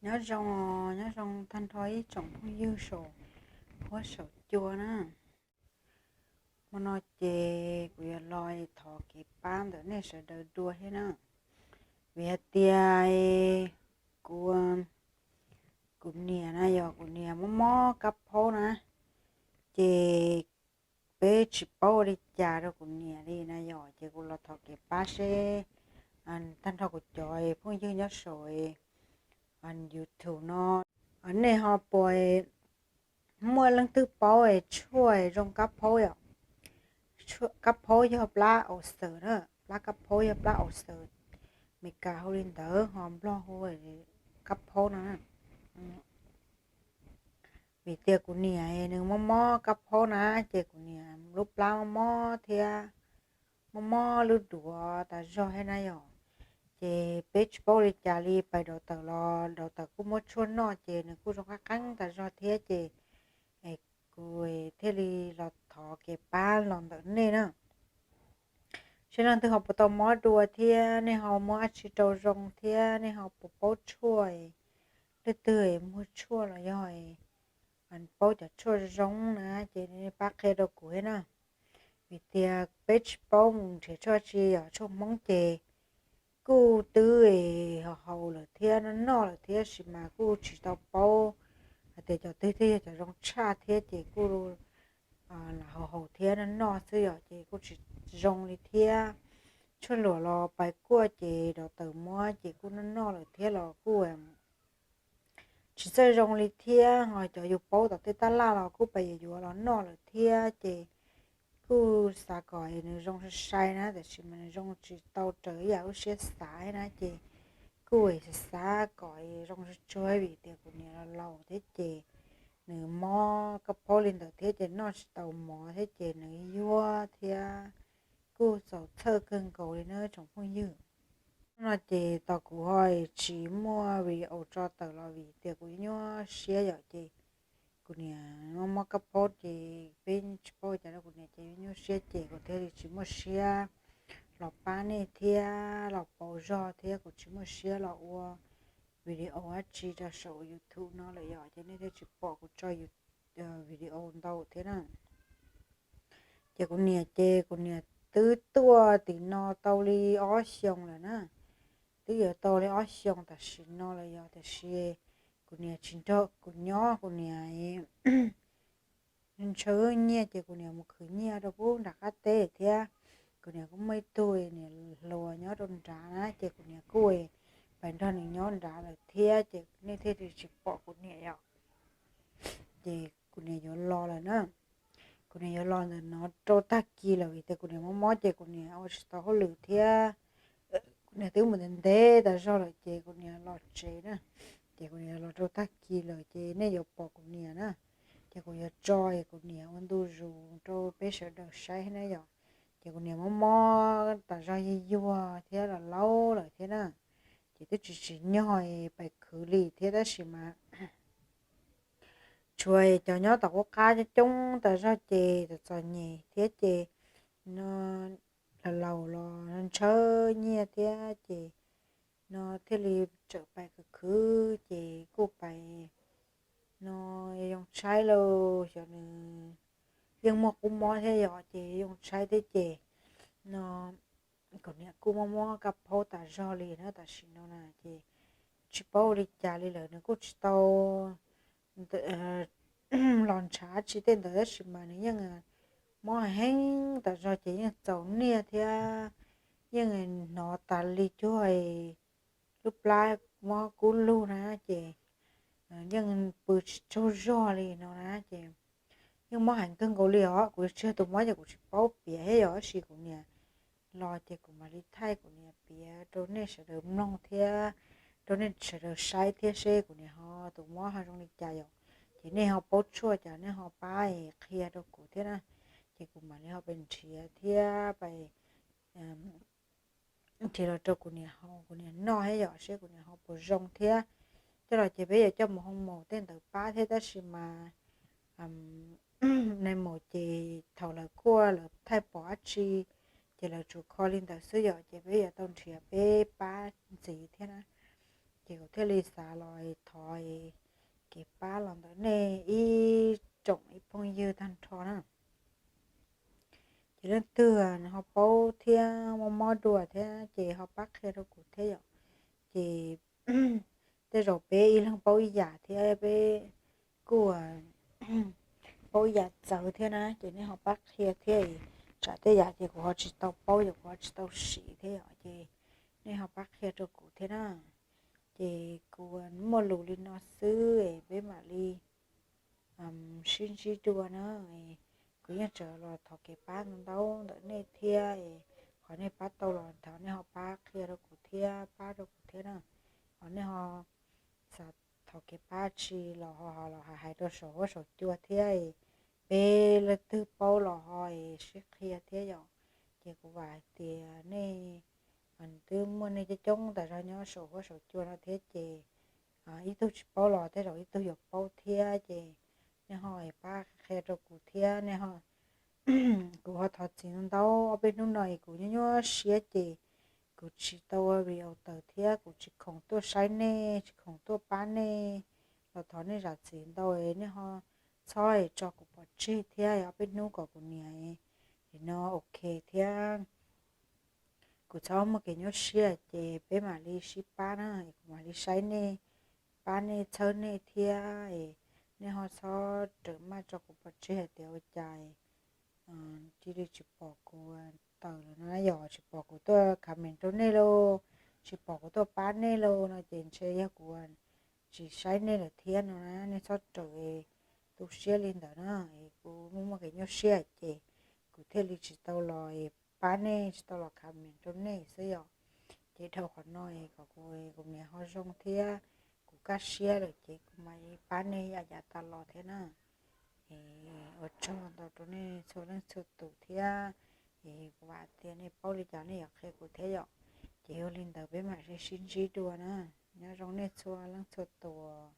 Nyob zoo, nyob zoo tag nrho ib tsoom phooj ywg saum huab saum cua na. Hmo no ces kuv yuav los thov kev pab ntawm nej sawv daws dua thiab na. Vim hais tias kuv, kuv niam na, yog kuv niam mob mob kab phaub na, ces peb tsis paub ua li cas rau kuv niam li na yom, ces kuv los thov kev pab seb tag nrho kuv cov phooj ywg nyob saum YouTube no, nej ho puas muaj leej twg paub tshuaj zoo kab phaub yom? Kab phaub yog plab aus xaws na, plab kab phaub yog plab aus xaws, Meskas hu li ntawd ho Nplog hu kab phaub no. Vim tias kuv niam nws mob mob kab phaub na, ces kuv niam lub plab mob mob thiab, mob mob lub duav tas zog thiab na yom. Ces peb tsis paub li cas li, pais dau tawm los dau tawm kuj muab tshuaj noj ces nws kuj zoo qab qeeb tas zog thiab ces kuv thiaj li los thov kev pab los ntawm nej na. Seb leej twg ho puas tau mob dua thiab nej ho muab dab tsi rau zoo thiab nej ho puas paub tshuaj, leej twg muag tshuaj los yog paub cov tshuaj zoo na, ces nej pab qhia rau kuv thiab na. Vim tias peb tsis paub mus nrhiav tshuaj dab tsi, yog tshuaj Hmoob ces kuj twb haus haus lawm thiab noj noj lawm thiab, tab sis mas kuj tsis tau paub hais tias cov twg thiaj yog cov zoo tshaj thiab ces kuj lam haus haus thiab noj noj xwb yom, ces kuj tsis zoo li thiab. Tshuaj luam los pais kuaj ces dau tawm muab ces kuj noj noj lawm thiab los kuj tsis txawj zoo li thiab, ho cov yus paub tom tej tab laj los kuj pais yuav yuav los noj lawm thiab ces kuj xav kom nws zoo sai sai na, tab sis mas nws zoo tsis tau raws ib yam lub siab xav na, ces kuj xav xav kom zoo tsuag tsuag vim tias kuv niam los laus thiab ces nws mob kab phaub li ntawd thiab ces noj tsis tau mov thiab ces nws yuag thiab kuj txaus txhawj kawg nkaus li na tsoom phooj ywg. No ces tos kuv ho tsis muaj video tso tawm los vim tias kuv nyuaj siab yom, ces kuv niam mob mob kab phaub ces peb tsis paub cas rau kuv niam ces nyuaj siab ces kuv thiaj li tsis muaj siab los pab nej thiab los pauv zog thiab kuv tsis muaj siab los ua video dab tsi rau saum YouTube no lawm yom, ces nej thiaj tsis pom kuv tso video ntau thiab na. Ces kuv niam ces kuv niam twb tuaj tim no tau li ob xyoos lawm na, twb yuav tau li ob xyoos tam sim no lawm yog, tiam sis kuv niam tsis nrog kuv nyob, kuv niam ntshaw nyiaj ces kuv niam mus khwv nyiaj rau pub nram qab teb thiab. Kuv niam kuj muaj ib tug niam hluas nyob rau nrad na, ces kuv niam kuj pais nrog nws nyob nrad lawm thiab, ces nej thiaj li tsis pom kuv niam yom. Ces kuv niam yuav los lawm na. Kuv niam yuav los ntawm no rau tag kis lawm vim tias kuv niam mob mob ces kuv niam ua tsis tau hauj lwm thiab. Kuv niam twb mus ntev ntev tas zog lawm ces kuv niam los tsev na. Ces kuv niam los rau tag kis lawm ces nej yuav pom kuv niam na. Ces kuv yuav tso kuv niam ua ntu zus rau peb sawv daws saib na yom. Ces kuv niam mob mob tas zog yuag yuag thiab los laus lawm thiab na. Ces twb tsis tsim nyog pais khwv li thiab tab sis mas tshuav cov nyob tom qub qab coob coob tas zog ces txom txom nyem thiab ces no laus laus los ntshaw nyiaj thiab ces no thiaj li tseem pais khwv khwv ces kuj pais no yoo tshaib lauj, xyov nws yeej muaj qub mob thiab yom, ces yoo tshaib thiab ces no kuv niam kuj mob mob kab phaub tas zog li na tam sim no na, ces tsis paub ua li cas li lawm, nws kuj tsis tau los ntshav tsis tej ntawd tab sis mas nws yeej mob heev tas zog ces yeej txaus niaj thiab yeej hnov tas li cuag lub plab mob kub lug na, ces yeej pw tsis tsaug zog li no na, ces yeej mob heev kawg nkaus li os. Kuv tsis yog tus mob ces kuv tsis paub piav thiab yom, tab sis kuv niam los ces kuv mam li thaij kuv niam piav rau nej sawv daws mloog thiab rau nej sawv daws saib thiab seb kuv niam ho tus mob ho zoo li cas yom. Ces nej ho paub tshuaj cas nej ho pab qhia rau kuv thiab na, ces kuv mam li ho pais nrhiav thiab pais nrhiav los rau kuv niam haus kuv niam noj thiab yom, seb kuv niam ho puas zoo thiab. Coj los ces peb yuav coj mus hoo maum tej ntawd pab thiab tab sis mas nais maum ces thaum lawv kuaj lawv thaij pom dab tsi ces lawv tsuas kho li ntawd xwb yom, ces peb yuav tau nrhiav peb pab ntxiv thiab na. Ces kuv thiaj li xav los thov kev pab los ntawm nej ib tsoom ib phooj ywg tag nrho na. Ces leej twg nws ho paub thiab mob mob dua thiab ces ho pab qhia rau kuv thiab yom. Ces tej zaum peb ib leeg paub ib yam thiab peb kuj paub ib yam txawv thiab na, ces nej ho pab qhia thiab. Tsam tej yam ces kuv ho tsis tau paub, yog kuv ho tsis tau siv thiab yom, ces nej ho pab qhia rau kuv thiab na. Ces kuv muaj lus li no xwb es peb mam li sib ntsib dua na. Kuv yeej tseem los thov kev pab ntau ntau ntawm nej thiab es qhov nej pab tau los thov nej ho pab qhia rau kuv thiab pab rau kuv thiab na. Qhov nej ho xav thov kev pab tsi los ho los hais hais rau saum huab saum cua thiab es peb leej twg paub los ho es sib qhia thiab yom. Ces kuv vam hais tias nej twb muaj nej coob coob tas zog nyob saum huab saum cua no thiab ces ib tug tsis paub los tej zaum ib tug yuav paub thiab ces nej ho pab qhia rau kuv thiab nej ho. Kuv ho thov txim ntau ntau, ob peb hnub no es kuv nyuaj nyuaj siab ces kuv tsis tau ua video tawm thiab kuv tsis khoom tuaj saib nej tsis khoom tuaj pab nej los thov nej zam txim ntau, nej ho txhob tso kuv pov tseg thiab ob peb hnub kom kuv niam no ok thiab kuv txhob muaj kev nyuaj siab ces peb mam li sib pab na, kuv mam li saib nej, pab nej txhawb nej thiab es nej ho txhob rawm maj tso kuv pov tseg hais tias ua cas cia li tsis pom kuv tawm lawm no, yog tsis pom kuv tuaj comment rau nej lauj, tsis pom kuv tuaj pab nej lauj no ces ntshe yog kuv tsis saib nej lawm thiab no na. Nej txhob rawm tu siab li ntawd na, es kuv muaj muaj kev nyuaj siab ces kuv thiaj li tsis tau los pab nej tsis tau los comment rau nej xwb yom. Ces dhau qhov no kom kuv kuv niam ho zoo thiab kuv kaj siab lawm ces kuv mam li pab nej yav yav tas los thiab na. Es ua tsaug ntau rau nej txhua leej txhua tus thiab es kuv vam tias nej paub li cas nej yuav qhia kuv thiab yom. Ces ua li ntawd peb mam sib sib ntsib dua na. Nyob zoo nej txhua leej txhua tus.